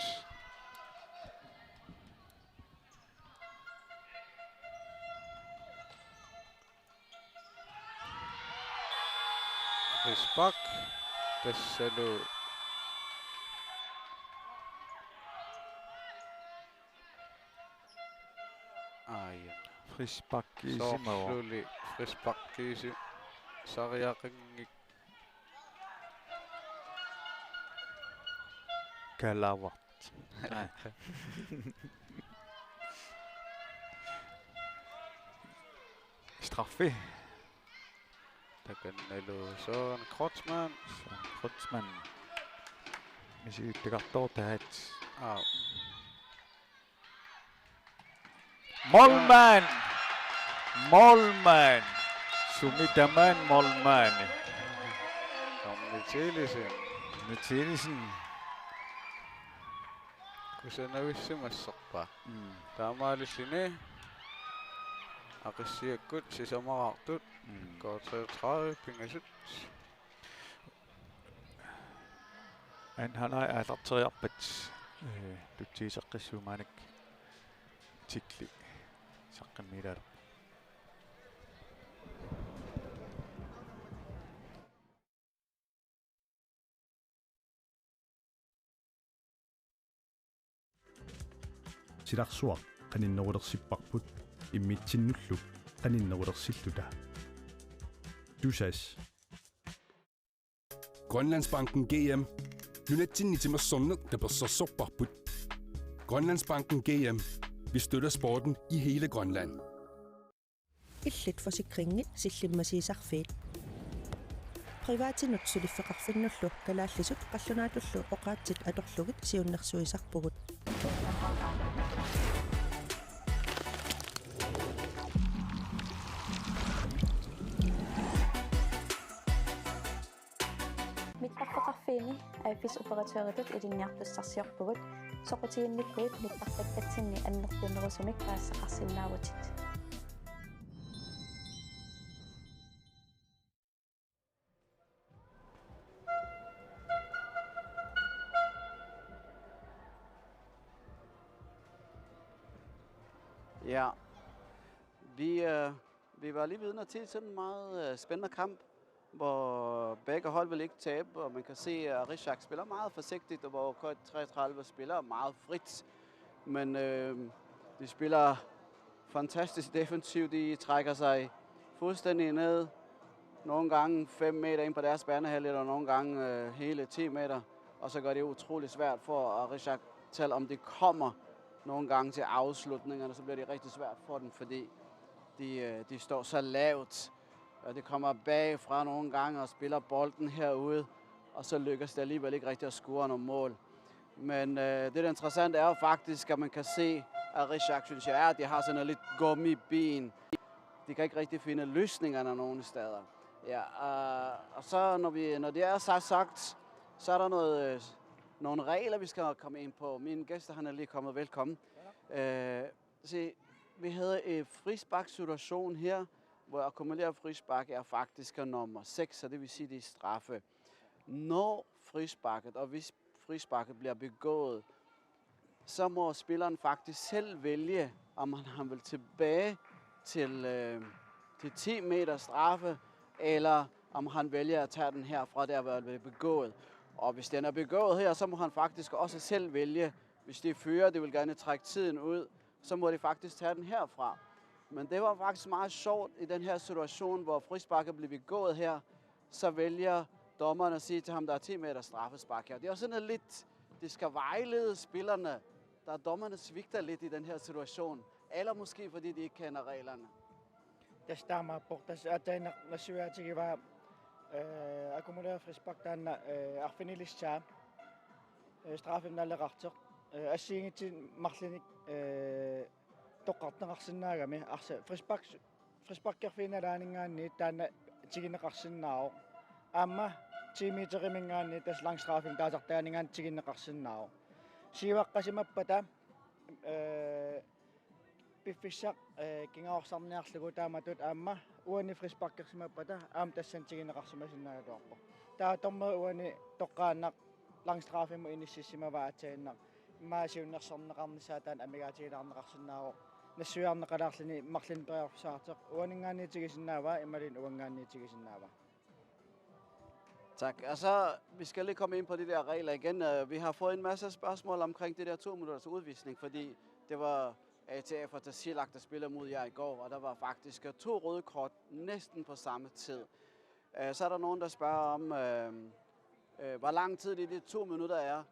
Frispark. Tassalu. Ai. Frisparkiusimavoq. Soorluli frisparkiusi-, sariaqanngik- Kalaavat. Straffi. Takannalu Søren Kreutzmann. Søren Kreutzmann. Misilittagartoortaat. Aa. Målmand! Målmand! Sumi tamaat målmandi? Tommy Thielesen. Tommy Thielesen. Kusanavissimassorpaa. Mm. Taamaalilluni Aqissiakkut sisamaraartut. Mm. K treogtredive pingasut. Anden halvleg aallarteriarpat, øh, Tutsiiseqqissuumaanik Tikli saqqummiilaalerpoq. Silarsuaq qaninnerulersipparput immitsinnullu qaninnerulersilluta. Tusass. Grønlandsbanken G M. Nunatsinni timersorneq tapersersorparput. Grønlandsbanken G M. Vi støtter sporten i hele Grønland. Illit forsikringi sillimmasiisarfiit. Privatinut suliffeqarfinnullu kalaallisut qallunaatullu oqaatsit atorlugit siunnersuisarpugut. Mittarfeqarfiini A F S-operatøritut ilinniartussarsiorpugut, soqutiginnikkuit mittartakkatsinni annertunerusumik paasisaqarsinnaavutit. Ja, vi, øh, vi var lige vidner til sådan en meget øh, spændende kamp, hvor begge hold vil ikke tabe, og man kan se, at Arishak spiller meget forsigtigt, og hvor K treogtredive spiller meget frit. Men øh, de spiller fantastisk defensivt. De trækker sig fuldstændig ned. Nogle gange fem meter ind på deres banehalvdel, og nogle gange øh, hele ti meter. Og så gør det utrolig svært for Arishak, selvom de kommer nogle gange til afslutningerne, så bliver det rigtig svært for dem, fordi de, øh, de står så lavt. Og de kommer bagfra nogle gange og spiller bolden herude, og så lykkes det alligevel ikke rigtig at score nogle mål. Men øh, det, der er interessant, er jo faktisk, at man kan se, at Arishak, synes jeg, er, at de har sådan en lidt gummiben. De kan ikke rigtig finde løsningerne nogen steder. Ja, øh, og så når, vi, når det er så sagt, så er der noget, øh, nogle regler, vi skal komme ind på. Mine gæster, han er lige kommet. Velkommen. Øh, se, vi havde en frisparkssituation her, hvor akkumuleret frispark er faktisk nummer seks, så det vil sige, det er straffe. Når frisparket, og hvis frisparket bliver begået, så må spilleren faktisk selv vælge, om han, han vil tilbage til, øh, til ti meter straffe, eller om han vælger at tage den herfra, der hvor den er begået. Og hvis den er begået her, så må han faktisk også selv vælge, hvis det er fire, de vil gerne trække tiden ud, så må de faktisk tage den herfra. Men det var faktisk meget sjovt i den her situation, hvor frisparket blev begået her, så vælger dommeren at sige til ham, der er ti meter straffespark her. Det er jo sådan lidt, de skal vejlede spillerne, der dommerne svigter lidt i den her situation. Eller måske fordi de ikke kender reglerne. Tassa taamaappoq, tassa aatsaannaq nassuiaatigivaa, øh, akkumuleret frispark taanna, øh, arfinilissaa, øh, straffemik naleqartoq, øh, assigiinngitsunik marlunik, øh, toqqarneqarsinnaagami, arsa frispark, frisparkerfiginnalaaninngaanniit taanna tiguneqarsinnaavoq. Aamma ti meteriminngaanniit tassa langstraffemik taasartagaaninngaanniit tiguneqarsinnaavoq. Siuaqqasimappata, øh, piffissaq, øh, kingorsarniarlugu taamatut aamma uani frisparkersimappata aamma tassani tiguneqarsimasinnaagaluarpoq. Taava dommeri uani toqqaannaq langstraffemut inississimavaa aatsaannaq. Immaqa siunnersorneqarnissaa taanna amigaatigilaarneqarsinnaavoq. Nassuiarneqalaarluni marlunnik periarfissaqartoq uaninngaanniit tigusinnaavaa imaluunniit uanngaanniit tigusinnaavaa. Tak. Altså, vi skal lige komme ind på de der regler igen. Øh, vi har fået en masse spørgsmål omkring det der to minutters udvisning, fordi det var A T F og Tasiilaq, der spillede mod jer i går, og der var faktisk øh, to røde kort næsten på samme tid. Øh, så er der nogen, der spørger om, øh, øh, hvor lang tid det de to minutter er.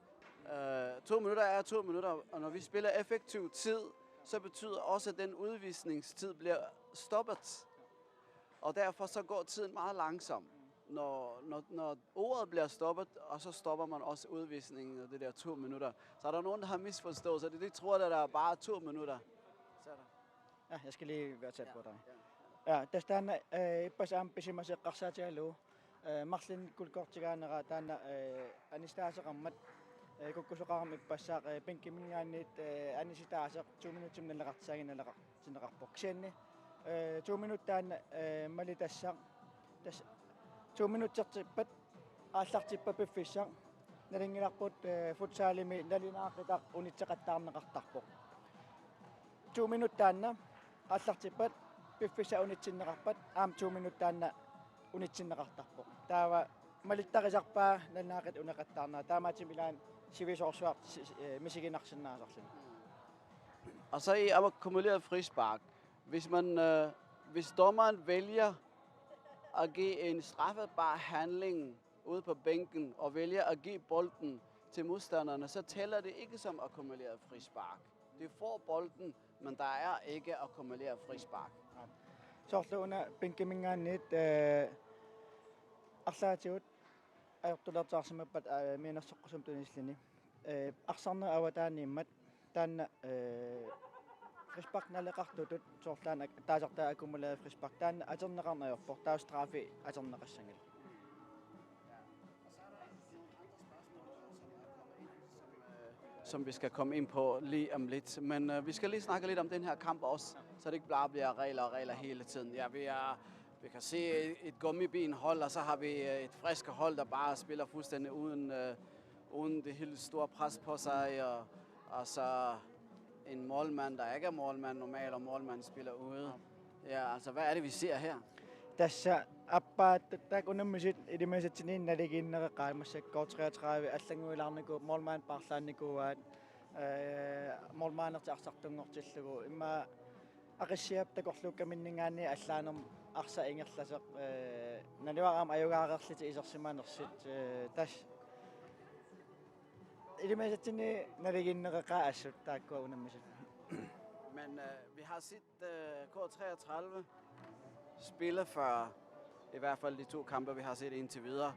Øh, to minutter er to minutter, og når vi spiller effektiv tid, så betyder også, at den udvisningstid bliver stoppet. Og derfor så går tiden meget langsomt. Når, når, når ordet bliver stoppet, og så stopper man også udvisningen af det der to minutter. Så er der nogen, der har misforstået, så de, de tror, at der er bare to minutter. Så er der. Ja, jeg skal lige være tæt på dig. Ja, tassa taanna, øh, ippassaq aamma pisimasoq eqqarsaatigalugu, øh, marlunnik gult kortigaanera taanna, øh, anisitaaseqarmat, øh, kukkusoqarami ippassaq, øh, bænkiminngaanniit, øh, anisitaaseq to minutsimik naleqartussaagami naleqartinneqarpoq. Kisianni, øh, to minut taanna, øh, malitassaq. Tassa to minutsertippat aallartippat piffissaq. Nalunngilarput, eh, futsalimi nalunaaqutaq unitseqattaarneqartarpoq. To minut taanna aallartippat piffissaq unitsinneqarpat aamma to minut taanna unitsinneqartarpoq. Taava malittarisarpaa nalunaaqutaq unitseqattaarnera. Taamaattumik ilaanni sivisoorsuaq si-, si-, eh, misiginarsinnaasarluni. Og så i akkumuleret frispark. Hvis man, øh, hvis dommeren vælger at give en straffebar handling ude på bænken og vælger at give bolden til modstanderne, så tæller det ikke som akkumuleret frispark. De får bolden, men der er ikke akkumuleret frispark. Soorlu una bænkiminngaanniit, eh, arlaatigut ajortulertaarsimappat, eh, mianersoqqusumik tunilluni. Eh, arsarneq avataaniimmat taanna, eh, frispark naleqartutut soorlu taanna taasartaa akkumuleret frispark taanna atorneqarneq ajorpoq, taava straffi atorneqassanngilaq. Som vi skal komme ind på lige om lidt. Men øh, vi skal lige snakke lidt om den her kamp også, så det ikke bare bliver regler og regler hele tiden. Ja, vi, er, vi kan se et, et gummibenhold, og så har vi øh, et frisk hold, der bare spiller fuldstændig uden, øh, uden det helt store pres på sig. Og, og så en målmand, der ikke er målmand normalt, og målmanden spiller ude. Ja, altså hvad er det, vi ser her? Tassa appaat taakku unammisut ilimagisatsinnit naligiinneqaat massakkut K treogtredive allannguilaarnikuupput, målmand paarlaannikuuaat, eh, målmandertik arsartunngortillugu. Immaqa Aqissiap takorluukkaminninngaanniit allaanermut arsaq ingerlasoq, eh, naluara aamma ajugaareerlutik isersimanersut, eh, tassa ilimagisatsinnit naligiinneqaat assut taakkua unammisut. Men øh, vi har set øh, K treogtredive spille før, i hvert fald de to kampe, vi har set indtil videre.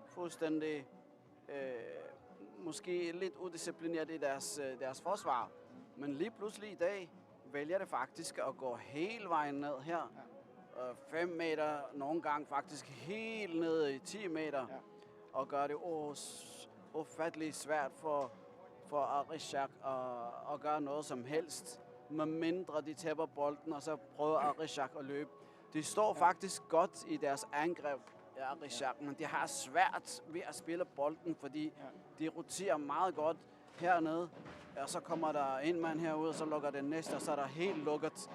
Fuldstændig øh, måske lidt udisciplineret i deres, øh, deres forsvar. Men lige pludselig i dag vælger det faktisk at gå hele vejen ned her. Øh, fem meter, nogle gange faktisk helt ned i ti meter. Ja. Og gør det us- ufattelig svært for, for Arishak at, at gøre noget som helst, medmindre de taber bolden, og så prøver Arishak at løbe. De står faktisk godt i deres angreb, Arishak, men de har svært ved at spille bolden, fordi de roterer meget godt hernede. Og så kommer der en mand herude, og så lukker den næste, og så er der helt lukket.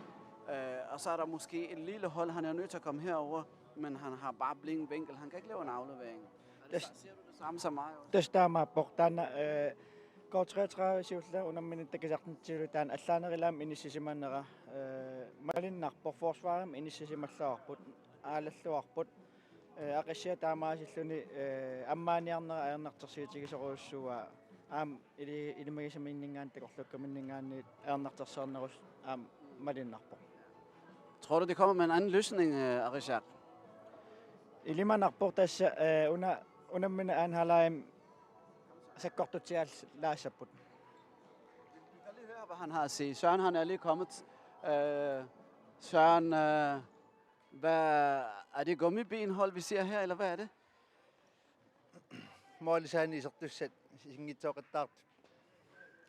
Øh, og så er der måske et lille hold, han er nødt til at komme herover, men han har bare blind vinkel. Han kan ikke lave en aflevering. Er det, ser du det samme som mig også? Tassa taamaappoq taanna, eh, K treogtredive siulleq unammineq takusarnitsigulu taanna allaanerulaamik inissisimanera, eh, malunnarpoq, forsvarimut inissisimalluarput, aalalluarput, eh, Aqissiaq taamaasilluni, eh, ammaaniarnera ajornartorsiutigisorujussuuaa aamma ili-, ilimagisaminninngaanniit takorluukkaminninngaanniit ajornartorsiornerusut aamma malunnarpoq. Tror du, de kommer med en anden løsning, øh, Arishak? Ilimanarpoq tassa, eh, una, unammineq anden halvlegimi sakkortutsiallaassapput. Vi kan lige høre, hvad han har at sige. Søren, han er lige kommet. Øh, Søren, øh, hvad er det gummibenhold, vi ser her, eller hvad er det? Målip saanni isertussat isinngitsooqattaartut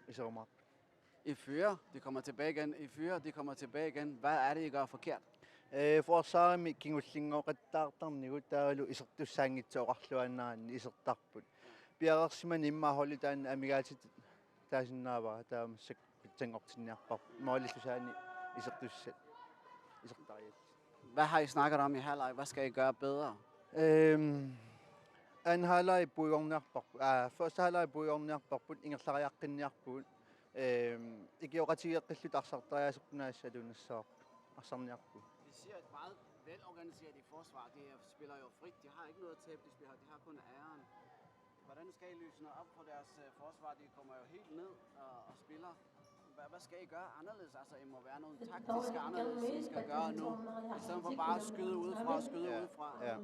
iserumaarput. I fyrer, de kommer tilbage igen. I fyrer, de kommer tilbage igen. Hvad er det, I gør forkert? Ee, forsvarimi kingullinngooqattaartarnigut taavalu isertussaanngitsoorluaannaraanni isertarput. Piareersimaneq immaqa holdi taanna amigaatitit taasinnaavara, taava massakkut pitsanngortinniarparput målillu saanni isertussat isertariallit. Hvad har I snakket om i halvleg? Hvad skal I gøre bedre? Øhm, anden halvleg puigorniarparput. Ah, første halvleg puigorniarparput, ingerlariaqqinniarpugut. Øhm, ikioqatigeeqqilluta arsartariaaserput naassaluunassavarput. Arsarniarpugut. Vi ser et meget velorganiseret i forsvar. De er, spiller jo frit. De har ikke noget at tabe. De, spiller, de har kun æren. Hvordan skal I løsne op for deres øh, forsvar? De kommer jo helt ned og, og spiller. Hvad, hvad skal I gøre anderledes? Altså, I må være noget taktisk anderledes, I skal gøre nu. I stedet for bare at skyde udefra og skyde udefra. Ja.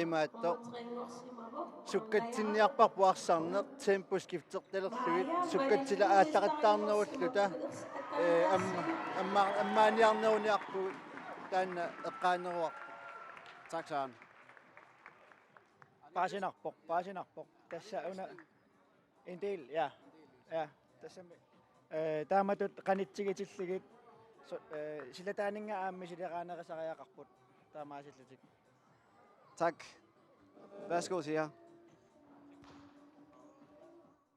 Imaattoq. Sukkatsinniarparput arsarneq, tempo skiftertalerlugit, sukkatsilaat aallaqattaarnerulluta. Ee, am-, amma-, ammaaniarneruniarpugut, taanna eqqaaneruarpoq. Tak, Søren. Paasinarpoq, paasinarpoq. Tassa una en del, ja. Ja, tassami. Eh, taamatut qanitsigitillugit so-, eh, silataaninnga aamma misileraanerusariaqarput taamaasillutik. Tak. Værsgo til jer.